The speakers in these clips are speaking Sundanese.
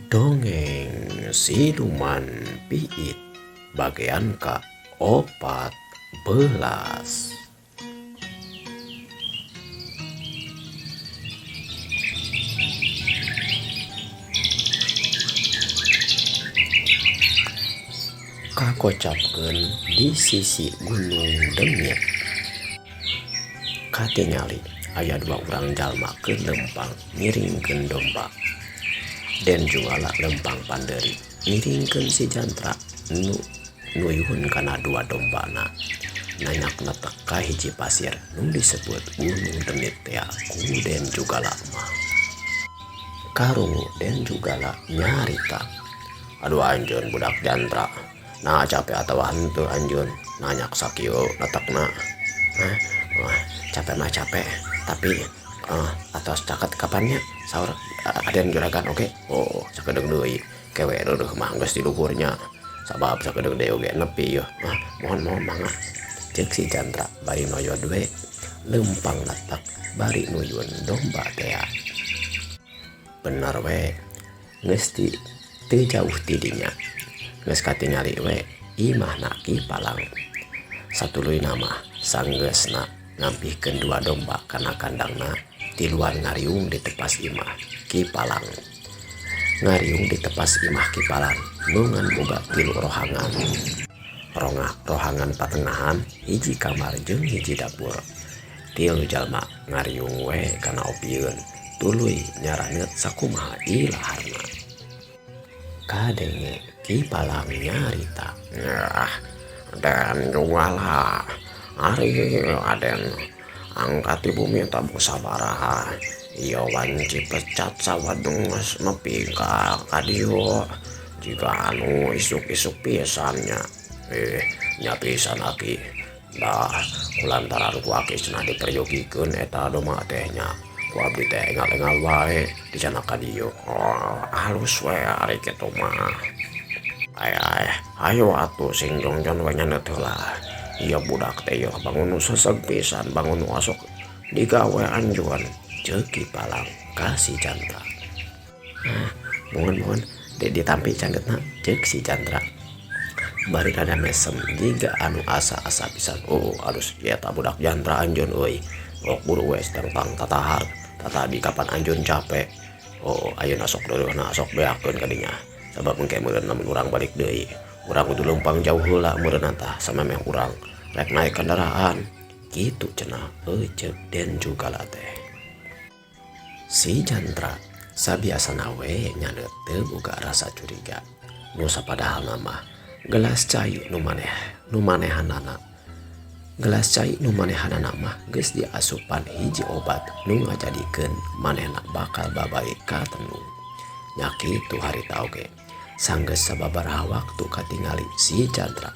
Dongeng Siluman Piit bagian ka-14. Kakocapkeun di sisi Gunung Demit. Katingali aya dua urang jalma keur lempang ngiringkeun domba. Den Jungala lempang pandeuri ngiringkeun si Jantra nu nuyuhun kana dua dombana. Nanyak netek ka hiji pasir nu disebut Gunung Demit tea ku Den Jugala mah. Karungu Den Jugala nyarita. Aduh anjeun budak Jantra. Nah capek atawa henteu anjeun nanyak sakieu netekna. Hah? Wah, capek mah capek, tapi atos caket kapannya saur aden juragan oge. Oh, sakedeung deui. Kewe reureuh mah geus di luhurnya. Sabab sakedeung deui oge nepi yeuh. Ah, mohon mohon mangga. Ceuk si Jantra bari noyod we leumpang netek bari nuyun domba tea. Bener we geus ti teu jauh ti dinya. Geus katingali we imahna Ki Palang. Satuluyna mah sanggeusna ngampihkeun dua domba kana kandangna tiluan ngariung di tepas imah Ki Palang. Ngariung di tepas imah Ki Palang nu ngan boga tilu rohangan. Rongah rohangan patengahan hiji kamar jeung hiji dapur. Tilu jalma ngariung we kana opieun tuluy nyaraneut sakumaha ilaharna. Kadenge Ki Palang nyarita. Ah, Den Jungala, ari aden angkat di bumi tabu sabaraha. Ieu wanci pecat sawadung geus nepi ka kadieu. Jiga anu isuk-isuk pisan nya. Nya pisan aki. Dah kulantaran ku aki cenah diperyogikeun eta domba teh nya. Ku abdi teh engal-engal wae dicanak ka dieu. Oh, halus we ari kitu mah. Ay, ay, ayo atuh sing jongjon we nyaneut heula. Ieu budak teh ieu bangun nu seseg pisan, bangun nu asok digawe anjeun. Ceuk Ki Palang ka si Jantra. Ah, mohon mohon ditampi canggetna ceuk si Jantra. Bari rada mesem jiga anu asa-asa pisan. Oh, alus eta budak Jantra anjeun euy. Oh, buru we tentang tatahar. Tatadi kapan anjeun capek. Oh, ayeuna sok deureuhna sok beakeun ka dinya. Sabab engke meureun lamun urang balik deui, urang kudu leumpang jauh heula meureun tah samemeh urang rek naik kendaraan. Kitu cenah euy ceuk Den Jugala teh. Si Jantra sabiasana we nyaneut teu boga rasa curiga. Nu sapadahalna mah gelas cai nu maneh nu manehanana. Gelas cai nu manehanana mah geus diasupan hiji obat nu ngajadikeun manehna bakal babae ka tenung. Nya kitu harita oge. Sanggeus sababaraha waktu katingali si Jantra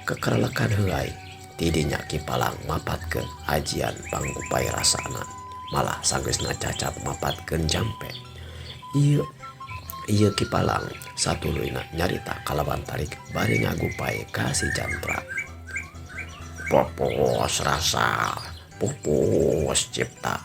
kekerelekan heuay tidinya Ki Palang mapatkeun ajian panggupai rasana. Malah sanggeusna cacap mapatkeun jampe. Ieu ieu Ki Palang satuluyna nyarita kalawan tarik bari ngagupai ka si Jantra. Pupus rasa, pupus cipta,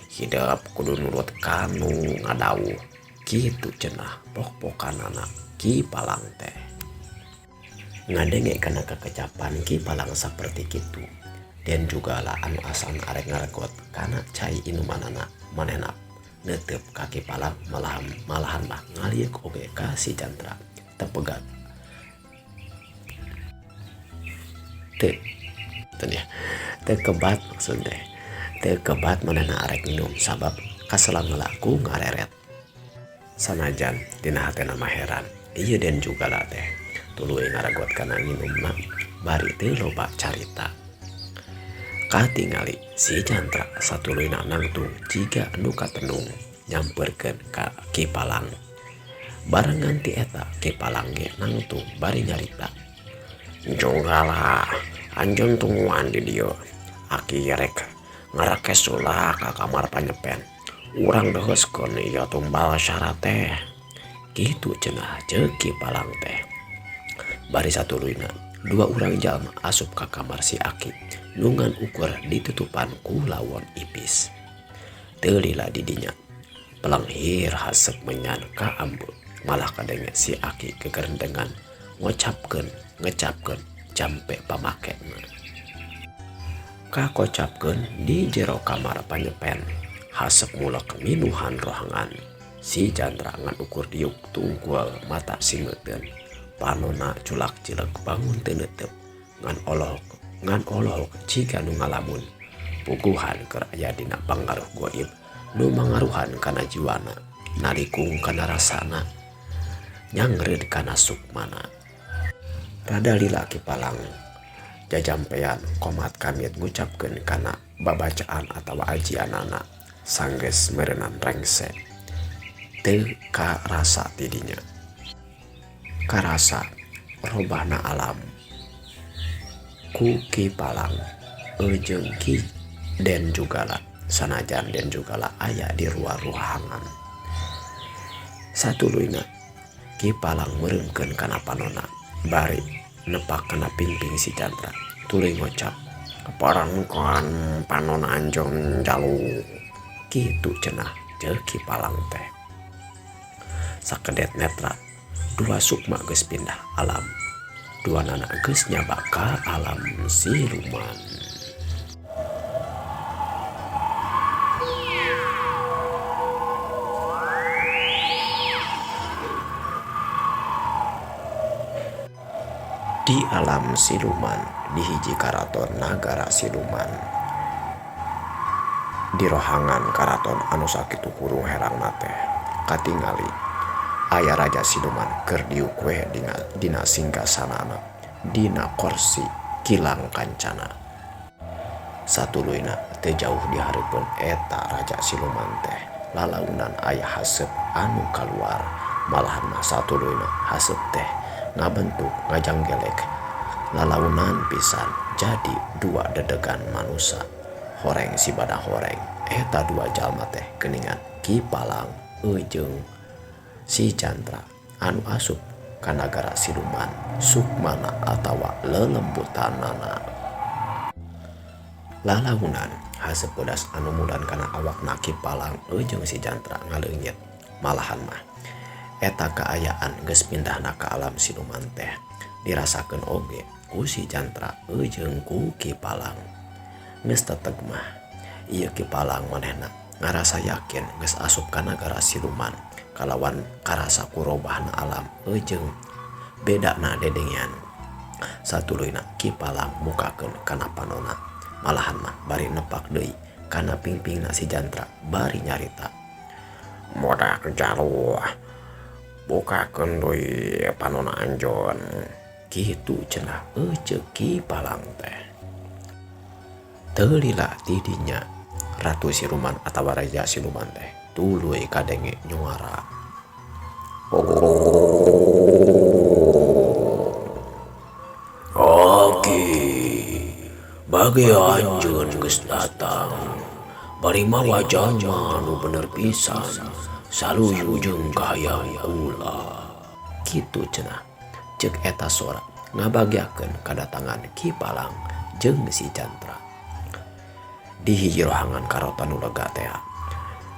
hidep kudu nurut kanu ngadawuh. Kitu cenah pok-pokanana Ki Palang teh. Ngadenge kana kekecapan Ki Palang saperti kitu. Den Jugala anu asalna arek ngaregot kana cai inumanana manehna neuteup ka Ki Palang malahan malahan mah ngalieuk oge ka si Jantra. Tepegat teu teu kebat maksud teh. Teu kebat manehna arek nginum sabab kaselang heula ku ngareret. Sanajan dina hatena mah heran, ieu Den Jugala teh tuluy ngaragot kana nginumna bari teu loba carita. Katingali si Jantra satuluyna nangtung jiga nu katenung nyamperkeun ka Ki Palang. Barengan ti eta Ki Palang ge nangtung bari nyarita. Jugala, anjeun tungguan di dieu. Aki rek ngarekes heula ka kamar panyepen. Urang deuheuskeun ieu tumbal syarat teh. Kitu cenah ceuk Ki Palang teh. Bari satuluyna dua urang jalma asup ka kamar si Aki nu ngan ukur ditutupan ku lawon ipis. Teu lila di dinya. Pelenghir haseup menyan ka ambe malah kadenge si aki gegerendengan ngocapkeun ngecapkeun jampe pamakena. Kakocapkeun di jero kamar panyepen haseup mulek minuhan rohangan. Si Chandra ngan ukur diuk tungkul mata singeuteun panona culak cilek bangun teu neuteup ngan olohok jiga nu ngalamun puguhan keur aya dina pangaruh goib nu mangaruhan kana jiwana nalikung kana rasana nyangreud kana sukmana. Rada lila Ki Palang jajampean komat kamit ngucapkeun kana babacaan atawa ajianana sanggeus meureunan rengse teu karasa tidinya. Karasa robahna alam ku Ki Palang jeung Ki Den Jugala sanajan Den Jugala aya di ruangan. Satuluyna Ki Palang meureumkeun kana panona bari nepak kana pingping si Chandra tuluy ngocap parangkan panona anjeun jalu kitu cenah jeung Ki Palang teh. Sakedet netra dua sukma geus pindah alam dua nana geus nyaba ka alam siluman. Di alam siluman di hiji karaton nagara siluman di rohangan karaton anu sakitu hurung herangna teh katingali aya raja siluman keur diuk we dina singgasanana dina korsi kilang kancana. Satuluyna teu jauh di hareupeun eta raja siluman teh lalaunan aya haseup anu kaluar malahan mah satuluyna haseup teh ngabentuk ngajanggelek lalaunan pisan jadi dua dedegan manusa horeng sibada horeng eta dua jalma teh geuningan Ki Palang jeung si Chandra anu asup ka nagara siluman sukmana atawa lelembutanana. Lalaunan haseup bodas anu mudan kana awakna Ki Palang jeung si Chandra ngaleungit malahan mah eta kaayaan geus pindahna ka alam siluman teh dirasakeun oge ku si Chandra jeung ku Ki Palang. Geus teteg mah ieu Ki Palang manehna ngarasa yakin geus asup ka nagara siluman kalawan karasa kurobahna alam jeung bedana dedengean. Satuluyna Ki Palang mukakeun kana panona malahan mah bari nepak deui kana pingpingna si Chandra bari nyarita modak jalu bukakeun deui panona anjeun kitu cenah euceuk Ki Palang teh. Teu lila ti dinya ratu siluman atawa raja siluman teh tuluy kadenge nyuara. Oke, bagi anjeun geus datang bari mawa jalma nu bener pisan saluyu jeung kahayang kula kitu cenah ceuk eta sora ngabagiakeun kadatangan Ki Palang jeung si Chandra. Di hiji rohangan karaton nu lega teh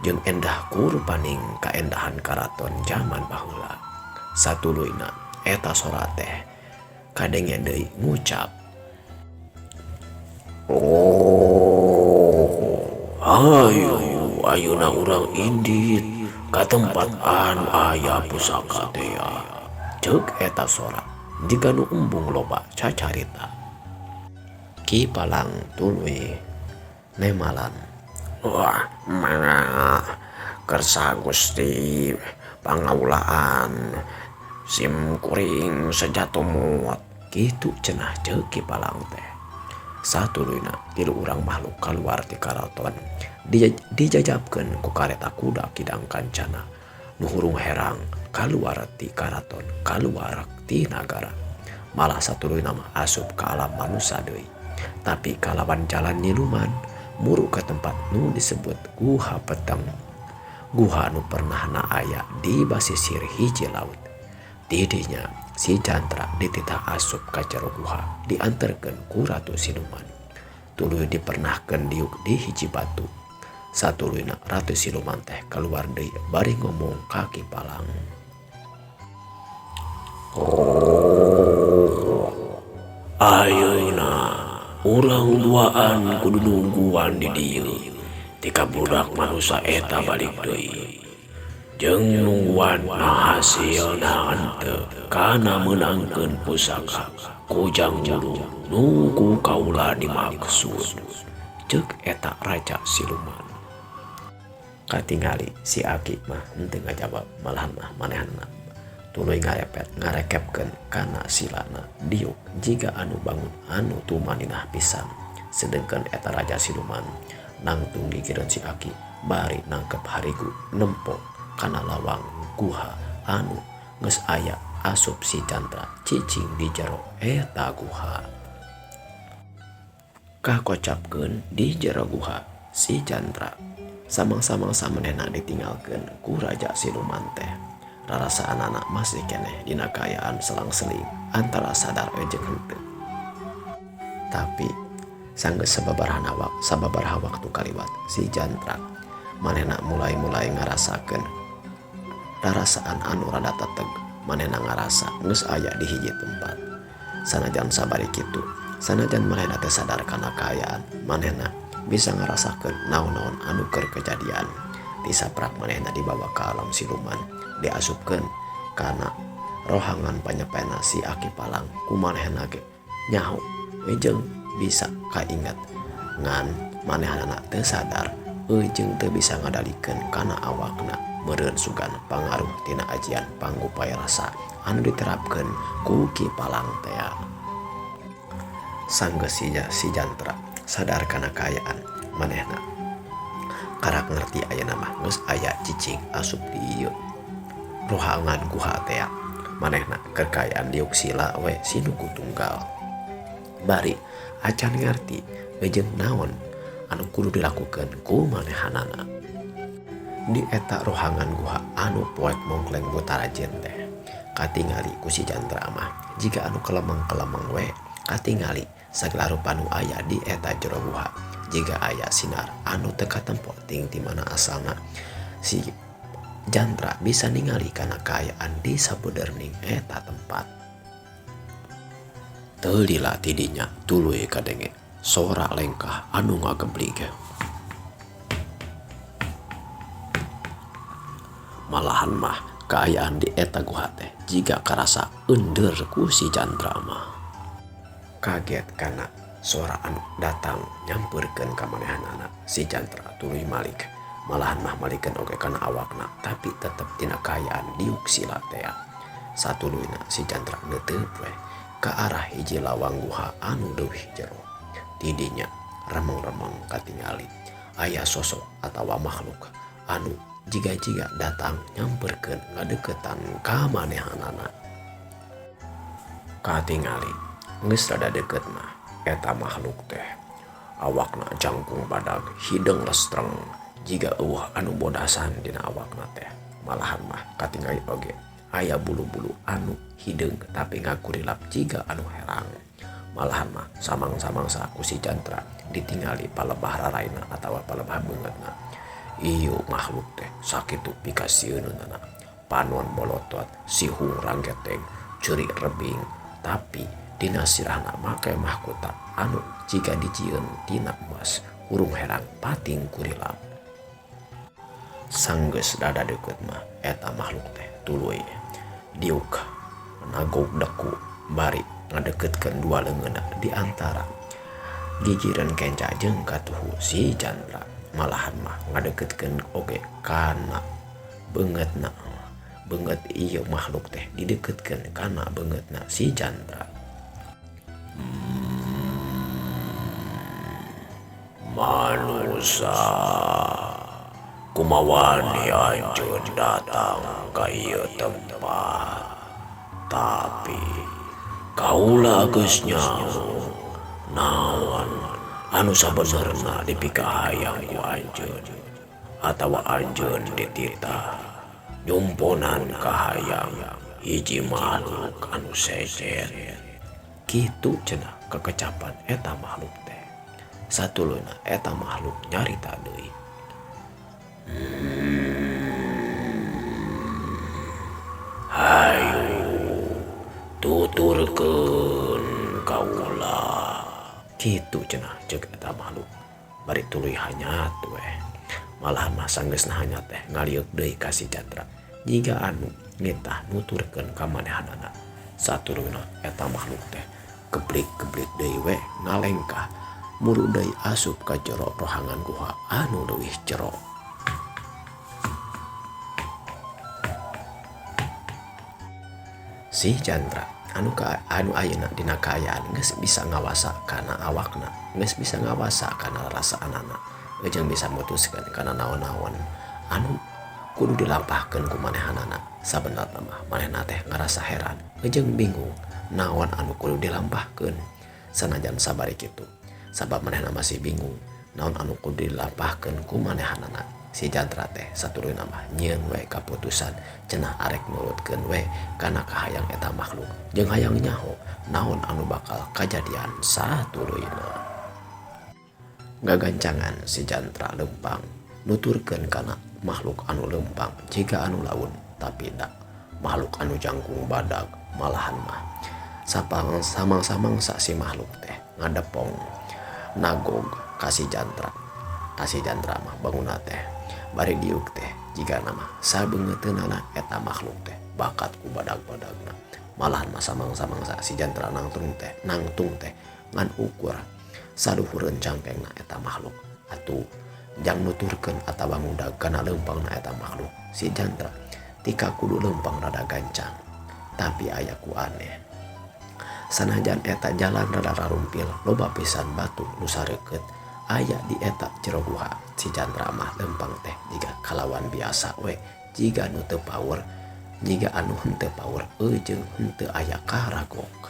jeung endah kurupaning kaendahan karaton jaman baheula. Satuluyna eta sora teh kadenge deui ngucap oh ayo ayeuna urang indit ka tempat anu aya pusaka teh ceuk eta sora jiga nu embung loba cacarita. Ki Palang tuluy nemalan wah mangga kersa Gusti pangaulaan sim kuring sejatumut kitu cenah ceuk Ki Palang teh. Satuluyna tilu urang makhluk kaluar ti karaton dijajabkeun ku kareta kuda kidang kancana nu hurung herang kaluar ti karaton kaluar ti nagara malah satuluyna mah asup ka alam manusa deui tapi kalawan jalan nyiluman muru ka tempat nu disebut Guha Peteng. Guha nu pernahna aya di basisir hiji laut. Didinya si Chandra dititah asup ka jero guha dianterkeun ku ratu siluman. Tuluy dipernahkeun diuk di hiji batu. Satuluyna ratu siluman teh kaluar deui bari ngomong ka Ki Palang. Ayeuna urang duaan kudu nungguan di dieu tika budak manusa eta balik deui. Jeung nungguan hasilna henteu kana meunangkeun pusaka Kujang Wulung nu ku kaula dimaksud. Ceuk eta raja siluman. Katingali si Aki mah henteu ngajawab malahan mah manehna tuluy ngarepet ngarekepkeun kana silana diuk jiga anu bangun anu tumaninah pisan. Sedengkeun eta raja siluman nangtung gigireun si Aki bari nangkep harigu nempo kana lawang guha anu geus aya asup si Cantra cicing di jero eta guha. Kakocapkeun di jero guha si Cantra samang-samangsa manehna ditinggalkeun ku raja siluman teh. Rarasaanana masih keneh dina kaayaan selang-seling antara sadar jeung henteu. Tapi sanggeus sababaraha waktu kaliwat si Jantra manehna mulai-mulai ngarasakeun rarasaan anu rada teteg. Manehna ngarasa geus aya di hiji tempat. Sanajan sabari kitu, sanajan manehna teu sadar kana kaayaan, manehna bisa ngarasakeun naon-naon anu keur kejadian. Tisaprak manehna dibawa ka alam siluman, diasupkeun kana rohangan panyepena si Aki Palang ku manehna ge nyaho jeung bisa kainget ngan manehna teu sadar jeung teu bisa ngadalikeun kana awakna meureun sugan pangaruh tina ajian panggupaya rasa anu diterapkeun ku Ki Palang tea. Sanggeus si Jantra sadar kana kaayaan manehna karak ngerti ayeuna mah geus aya cicing asup di ieu rohangan guha tea. Manehna keur kaayaan diuk sila we sinuku tunggal. Bari acan ngarti jeung naon anu kudu dilakukeun ku manehanana. Di eta rohangan guha anu poek mongkleng butara jin teh katingali ku si Jantra mah jiga anu kelemeng-kelemeng we katingali sagala rupa nu aya di eta jero guha jiga aya sinar anu teu katempo ting ti mana asalna si Jantra bisa ningali kana kaayaan di sabeudeurning eta tempat. Teu lila ti dinya tuluy kadenge sora lengkah anu ngageblig. Malahan mah kaayaan di eta guha teh jiga karasa eundeur ku si Jantra mah. Kaget kana sora anu datang nyampeurkeun ka manehanana si Jantra tuluy malik. Malahan mah malikeun oge kana awakna tapi tetep dina kaayaan diuk sila tea. Satuluyna si Jantra neuteup we ka arah hiji lawang guha anu leuwih jero. Tidinya remeng-remeng katingali aya sosok atawa makhluk anu jiga-jiga datang nyamperkeun ngadeukeutan ka manehanana. Katingali geus rada deukeut mah eta makhluk teh awakna jangkung badag hideung lestreng jiga eueuh anu bodasan dina awakna teh. Malahan mah katingali oge aya bulu-bulu anu hideung tapi ngagurilap jiga anu herang. Malahan mah samang-samangsa ku si Jantra ditingali palebah raraina atawa palebah beungeutna. Ieu makhluk teh sakitu pikasieunana, panon bolotot, sihung ranggeteng, ceurik rebing, tapi dina sirahna make mahkota anu jiga dijieun tina emas hurung herang pating kurilap. Sanggeus rada deukeut mah eta makhluk teh tuluy diuk nagog deku bari ngadeuketkeun dua leungeunna di antara gigireun kenca jeung katuhu si Jantra. Malahan mah ngadeuketkeun oge kana beungeutna. Beungeut ieu makhluk teh dideukeutkeun kana beungeutna si Jantra. Manusa kumawani anjeun datang ka ieu tempat, tapi kaula geus nyaho naon anu sabenerna dipikahayang ku anjeun atawa anjeun dititah nyumponan kahayang hiji makhluk anu sejen. Kitu cenah kekecapan eta makhluk teh. Satuluyna eta makhluk nyarita deui. Kitu cenah ceuk eta makhluk bari tuluy hanyat weh. Malahan mah sanggeusna hanyat teh ngaliuk deui ka si Chandra jiga anu nitah nuturkeun ka manehanana. Satuluyna eta makhluk teh geblik-geblik deui we ngalengkah muru deui asup ka jero rohangan guha anu leuwih jero. Si Chandra anu ka anu ayeuna dina kaayaan geus bisa ngawasa kana awakna, geus bisa ngawasa kana rarasaanana, jeung bisa mutuskeun kana naon-naon anu kudu dilampahkeun ku manehanana. Sabenarna mah manehna teh ngarasa heran jeung bingung naon anu kudu dilampahkeun. Sanajan sabari kitu, sabab manehna masih bingung naon anu kudu dilampahkeun ku manehanana. Si Chandra teh satuluyna mah nyieun we kaputusan cenah arek nurutkeun we kana kahayang eta makhluk jeung hayang nyaho naon anu bakal kajadian satuluyna. Gagancangan si Chandra leumpang nuturkeun kana makhluk anu leumpang jiga anu laun, tapi da makhluk anu jangkung badag malahan mah sapang samang-samangsa si makhluk teh ngadepong nagog ka si Chandra. Ka si Chandra mah bangunna teh bari diuk teh jigana mah sabeungeuteunnana eta makhluk teh bakat ku badag-badagna. Malahan mah samang-samangsa si Chandra nangtung teh ngan ukur saluhureun cangkengna eta makhluk. Atuh jang nuturkeun atawa ngudag kana leumpangna eta makhluk, si Chandra tika kudu leumpang rada gancang. Tapi aya ku aneh, sanajan eta jalan rada rarumpil loba pisan batu nu sareukeut aya di eta jero guha, si Chandra mah leumpang teh jiga kalawan biasa we, jiga nu teu power, jiga anu henteu power jeung henteu aya karagok.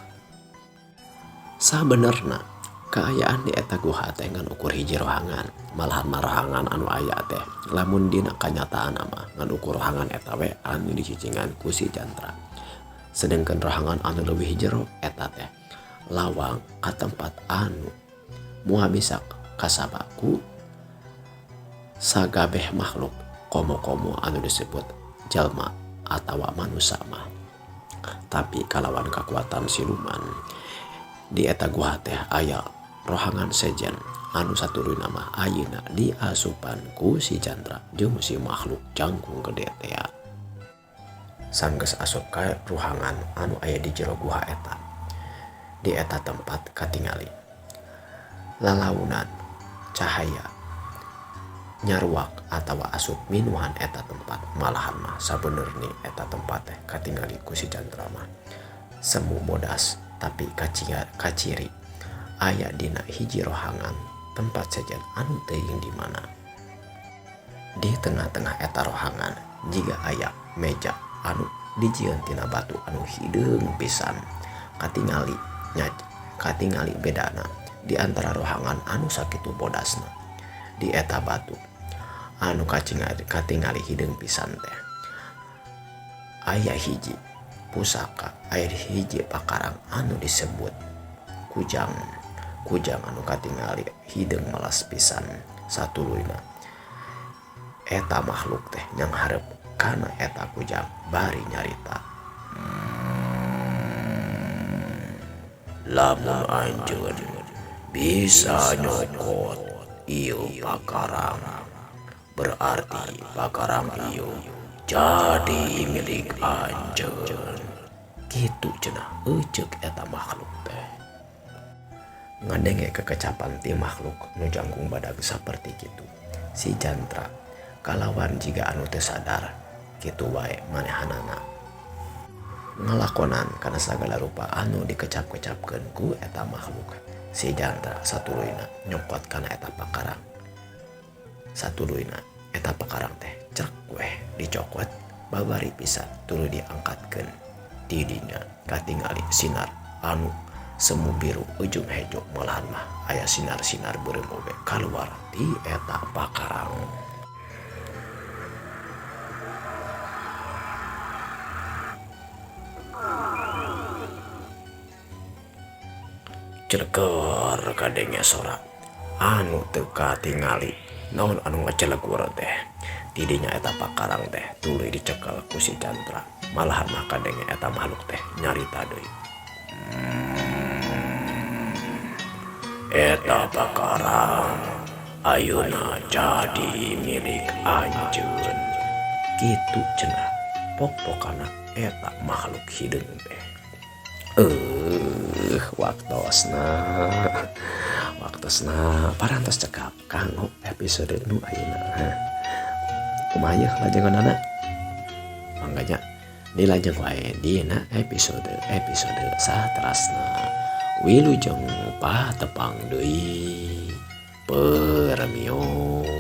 Sabenerna kaayaan di eta guha teh ngan ukur hiji rohangan, malahan mah rohangan anu aya teh lamun dina kanyataan mah ngan ukur rohangan eta we anu dicicingan ku si Chandra. Sedengkeun rohangan anu leuwih jero eta teh lawang ka tempat anu moal bisa kasabaku sagabeh makhluk komo-komo anu disebut jalma atawa manusa mah. Tapi kalawan kakuatan siluman di eta guha teh aya rohangan sejen anu satuluyna mah ayeuna diasupan ku si Chandra jeung si makhluk jangkung gede tea. Sanggeus asup ka ruangan anu aya di jero guha eta, di eta tempat katingali lalaunan cahaya nyaruak atawa asup minuhan eta tempat. Malahan mah sabenerni eta tempat teh katingali ku si Chandra mah semu bodas, tapi kaciri aya dina hiji rohangan tempat sejen anu teuing di mana. Di tengah-tengah eta rohangan jiga aya meja anu dijieun tina batu anu hideung pisan. Katingali nya, katingali bedana di antara rohangan anu sakitu bodasna. Di eta batu anu katingali hideung pisan teh aya hiji pusaka, aya hiji pakarang anu disebut kujang. Kujang anu katingali hideung melas pisan. Satuluyna eta makhluk teh nyanghareup kana eta kujang bari nyarita, lamun anjeun bisa nyokot ieu pakarang, berarti pakarang ieu jadi milik anjeun. Kitu cenah euceuk eta makhluk teh. Ngadenge kekecapan ti makhluk nu jangkung badag saperti kitu, si Chandra kalawan jiga anu teu sadar kitu wae manehanana ngalakonan kana sagala rupa anu dikecap-kecapkeun ku eta makhluk. Si Chandra satuluyna nyokot kana eta pakarang. Satuluyna eta pakarang teh crek weh dicokot babari pisan tuluy diangkatkeun. Tidinya katingali sinar anu semu biru ujung hejo, malahan mah aya sinar-sinar beureum oge kaluar ti eta pakarang. Celeger kadenge sora anu teu katingali naon anu ngacelegur teh. Tidinya eta pakarang teh tuluy dicekel ku si Chandra. Malahan mah kadenge eta makhluk teh nyarita deui. Eta pakara ayeuna jadi milik anjeun. Kitu cenah pok-pokana eta makhluk hideung teh. Waktosna waktosna parantos cekap kanggo episode nu ayeuna. Kumaha yeuh lajenganana? Mangga nya dilajeng wae dina episode episode saterasna. Wilujeng patepang deui. Permios.